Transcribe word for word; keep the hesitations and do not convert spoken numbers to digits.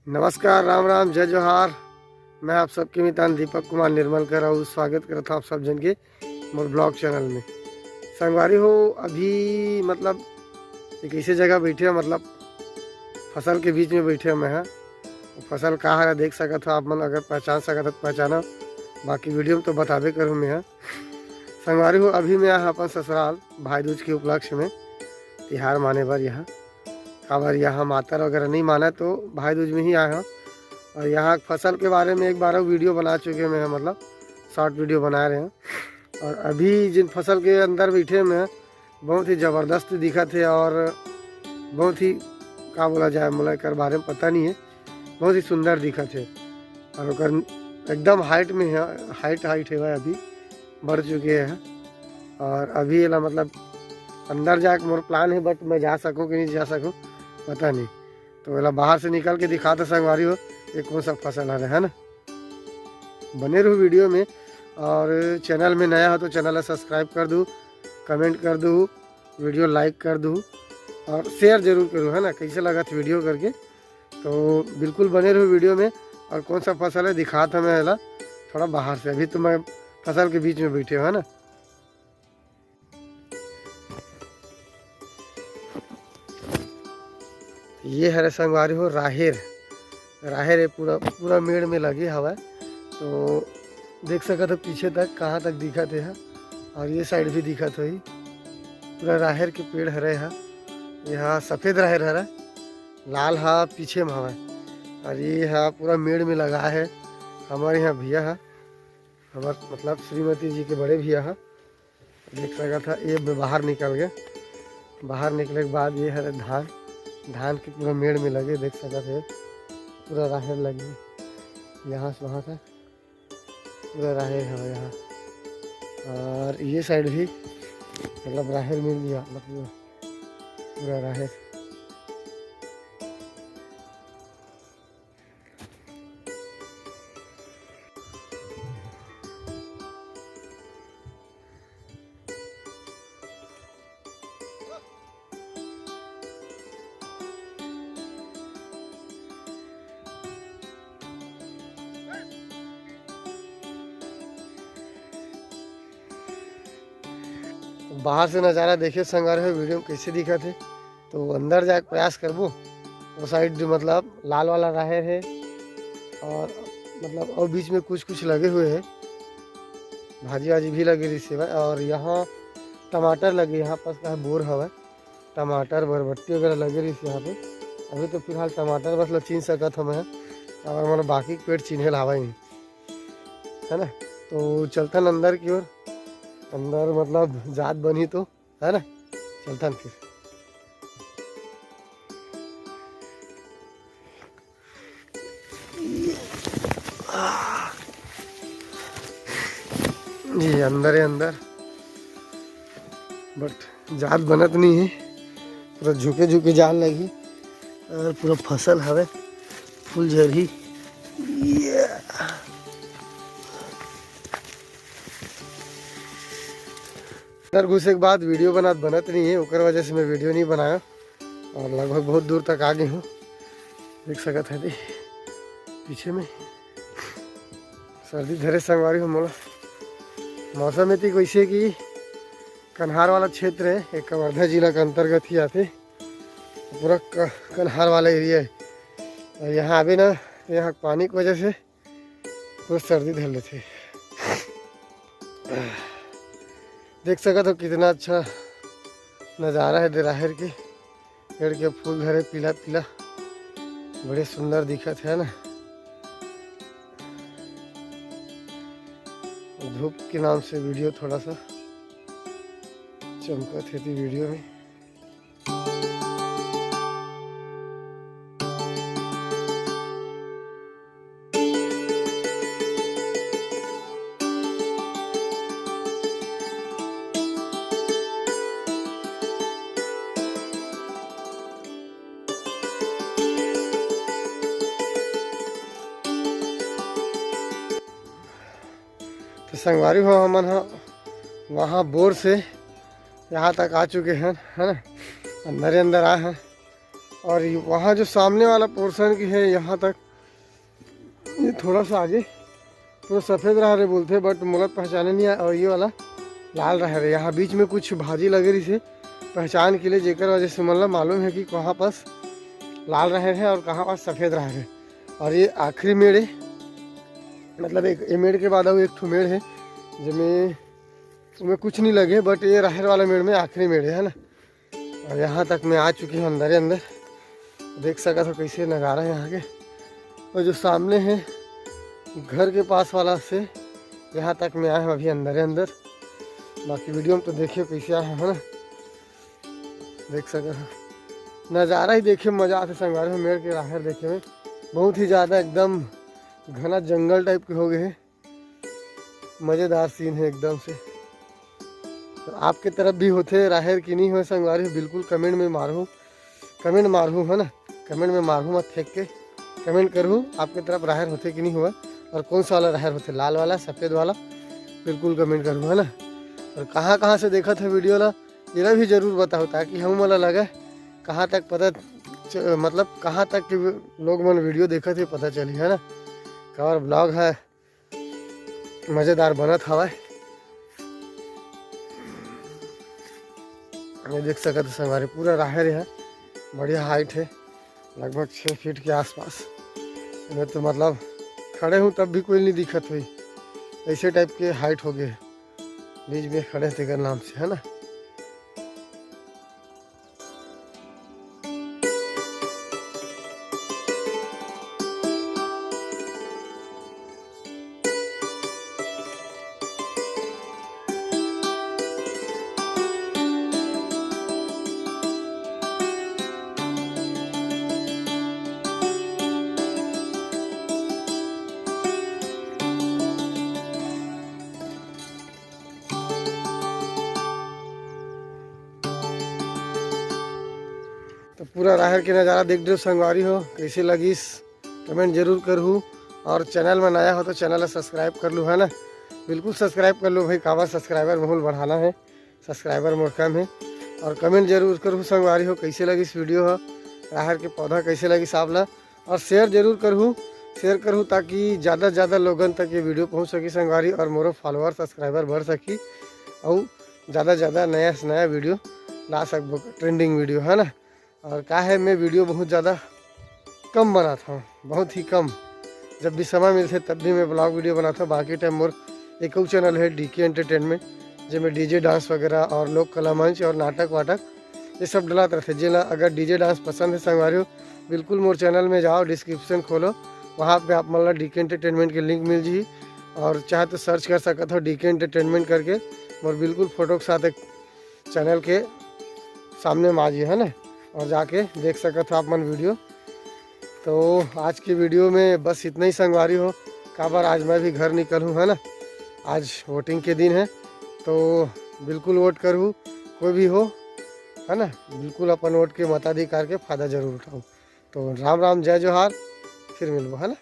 नमस्कार, राम राम, जय जोहार। मैं आप सबके मितान दीपक कुमार निर्मल कर अउ स्वागत करत हौं आप सब जन के मोर blog channel में। संगवारी हो, अभी मतलब एक ऐसे जगह बैठे हैं, मतलब फसल के बीच में बैठे हैं मैं, हाँ। फसल का हरा देख सकत हो आप मन, अगर पहचान सकत हो तो पहचानो, बाकी video में तो बताबे करूँ मैं, हाँ। संगवारी हो, अभी मैं आया अपन ससुराल भाई दूज के उपलक्ष्य में तिहार माने बर यहाँ। काबर यहाँ मातर वगैरह नहीं माना तो भाई दूज में ही आए हैं। और यहाँ फसल के बारे में एक बार video बना चुके हैं मैं, मतलब short video बना रहे हैं। और अभी जिन फसल के अंदर बैठे हैं मैं, बहुत ही जबरदस्त दिखत हे और बहुत ही, का बोला जाए, मोला एकर बारे में पता नहीं है, बहुत ही सुंदर दिखत हे। और ओकर एकदम height में है, height height है, अभी बढ़ चुके हैं। और अभी एला मतलब अंदर जाके मोर plan है, but मैं जा सकूँ कि नहीं जा सकूँ, पता नहीं। तो एला बाहर से निकल के दिखाता संगवारी हो, ये कौन सा फसल हरे, है ना। बने रहू video में, और channel में नया हो तो channel ला subscribe कर दू, comment कर दू, video like कर दू और share जरूर करू, है ना। कैसे लगत video करके, तो बिल्कुल बने रहू video में। और कौन सा फसल है दिखात हमें है ला थोड़ा बाहर से, अभी तो मैं फसल के बीच में बैठे हूँ, है ना। ये हरे संगवारी हो राहेर, राहेर ये पूरा, पूरा मेड़ में लगे हवय। तो देख सकत हो पीछे तक, कहाँ तक दिखत हे हा। और ये side भी दिखत होही, पूरा राहेर के पेड़ हरे हा। यहाँ सफेद राहेर हरे, लाल हा पीछे में हवय। और ये हा पूरा मेड़ में लगा है। हमारे यहाँ भैया हा, हमार मतलब श्रीमती जी के बड़े भैया हा। देख सकत हा, ये ब-, बाहर निकल गए। बाहर निकले के बाद ये हरे धान, धान के पूरा मेड़ में लगे, देख सकत हे पूरा राहेर लगे, यहाँ से वहाँ तक पूरा राहेर हवे यहाँ। और ये side भी मतलब राहेर मिल गया, मतलब पूरा राहेर। बाहर से नज़ारा देखिए संगवारी हो, video में कैसे दिखत हे। तो अंदर जाके प्रयास करबो। वो side मतलब लाल वाला राहेर है और मतलब और बीच में कुछ कुछ लगे हुए हैं, भाजी वाजी भी लगे रही सेवा। और यहाँ टमाटर लगे, यहाँ पास का बोर हवा, टमाटर बरबट्टी वगैरह लगे रही यहाँ पे। अभी तो फिलहाल टमाटर बस ला चीन सकत हमें, और मतलब बाकी पेड़ चिन्हे लावा ही नहीं, है ना। तो चलता अंदर की ओर, अंदर मतलब जात बनी तो है ना, चलथन फिर। ये अंदर है अंदर, but जात बनत नहीं है, पूरा झुके झुके जान लगी और पूरा फसल हवे, फूल झरही। ये अंदर घुसे के बाद video बनात बनत नहीं है, ओकर वजह से मैं video नहीं बनाया और लगभग बहुत दूर तक आ गई हूँ। देख सकत है पीछे में सर्दी धरे संगवारी हो मोला। मौसम एती कैसे कि कन्हार वाला क्षेत्र है, एक कवर्धा जिला के अंतर्गत ही आते, पूरा क-, कन्हार वाला area है। और यहाँ आबे ना तो यहाँ पानी की वजह से पूरा सर्दी धर लेथे। देख सकत हो कितना अच्छा नज़ारा है दे राहेर के पेड़ के फूल धरे पीला पीला, बड़े सुंदर दिखत है ना। धूप के नाम से video थोड़ा सा चमकत है थी video में। तो संगवारी हो, हमन ह वहाँ बोर से यहाँ तक आ चुके हैं, है ना, अंदर ही अंदर आए हैं। और ये वहाँ जो सामने वाला पोर्शन की है, यहाँ तक, ये थोड़ा सा आगे, तो सफेद राहेर बोलथे, but मोला पहचाने नहीं आया। और ये वाला लाल राहेर है। यहाँ बीच में कुछ भाजी लगे रहिसे पहचान के लिए, जेकर वजह से मन ला मालूम है कि कहाँ पास लाल राहेर है और कहाँ पास सफेद राहेर है। और ये आखिरी मेड़ है, मतलब एक ये मेड़ के बाद अउ एक ठो मेड़ है, जेमे, ओमे कुछ नहीं लगे, but ये राहेर वाला मेड़ में आखिरी मेड़ है, है ना। और यहाँ तक मैं आ चुकी हूँ अंदर ही अंदर। देख सकत हो कैसे नज़ारा है यहाँ के। और जो सामने है घर के पास वाला से, यहाँ तक मैं आया हूँ अभी अंदर ही अंदर। बाकी वीडियो में तो देखिए कैसे आया है ना, देख सकत हो नज़ारा ही देखे मज़ा आथे संगवारी हो। मेड़ के राहेर देखे में बहुत ही ज़्यादा एकदम घना जंगल टाइप के हो गए है। मज़ेदार सीन है एकदम से। तो आपके तरफ भी होथे राहेर कि नहीं होय संगवारी हो, बिल्कुल कमेंट में मारहू, कमेंट मारहू, है ना। कमेंट में मारहू मत फेंक के, कमेंट करहू आपके तरफ राहेर होथे कि नहीं होय, और कौन सा वाला राहेर होथे, लाल वाला, सफेद वाला, बिल्कुल कमेंट करहू, है ना। और कहाँ कहाँ से देखत है वीडियो ला, एला भी जरूर बताओ, ताकि हम मोला लगे कहाँ तक पता च-, मतलब कहाँ तक के लोग मन वीडियो देखत है पता चली, है ना। काबर ब्लॉग है मज़ेदार बनत हवय। ये देख सकत हो संगवारी, पूरा राहेर है, बढ़िया हाइट है, लगभग छः फीट के आसपास। मैं तो मतलब खड़े हूँ तब भी कोई नहीं दिखत हुई, ऐसे टाइप के हाइट हो गए, बीच में खड़े तेकर नाम से, है ना। तो पूरा राहेर के नज़ारा देख डरेव संगवारी हो, कैसे लगिस कमेंट जरूर करहू। और चैनल में नया हो तो चैनल ला सब्सक्राइब कर लू, है ना। बिल्कुल सब्सक्राइब कर लो भाई, काबर सब्सक्राइबर माहौल बढ़ाना है, सब्सक्राइबर मोर कम है। और कमेंट जरूर करहू संगवारी हो, कैसे लगिस वीडियो हो राहेर के पौधा, कैसे लगिस आप ला। और शेयर जरूर करहू, शेयर करहू ताकि ज़्यादा से ज़्यादा लोगन तक ये वीडियो पहुँच सकी संगवारी, और मोरो फॉलोअर सब्सक्राइबर बढ़ सकी, और ज़्यादा से ज़्यादा नया से नया वीडियो ला सकबो, ट्रेंडिंग वीडियो, है ना। और का है, मैं वीडियो बहुत ज़्यादा कम बनाता हूँ, बहुत ही कम। जब भी समय मिलथे तब भी मैं ब्लॉग वीडियो बनाता हूँ। बाकी टाइम मोर एक अउ चैनल है डीके एंटरटेनमेंट, जेमे डीजे डांस वगैरह और लोक कला मंच और नाटक वाटक ये सब डलात रहथे। जेला अगर डीजे डांस पसंद है संगवारी हो, बिल्कुल मोर चैनल में जाओ, डिस्क्रिप्शन खोलो, वहाँ पे आप मन ला डीके एंटरटेनमेंट के लिंक मिल जी। और चाहे तो सर्च कर सकत हो डीके एंटरटेनमेंट करके, मोर बिल्कुल फोटो के साथ एक चैनल के सामने में आ जी, है ना, और जाके देख सकत हो आप मन वीडियो। तो आज की वीडियो में बस इतना ही संगवारी हो, काबर आज मैं भी घर निकलूँ, है ना। आज वोटिंग के दिन है, तो बिल्कुल वोट करहू, कोई भी हो, है ना, बिल्कुल अपन वोट के मताधिकार के फ़ायदा जरूर उठाओ। तो राम राम, जय जोहार, फिर मिलबो, है ना।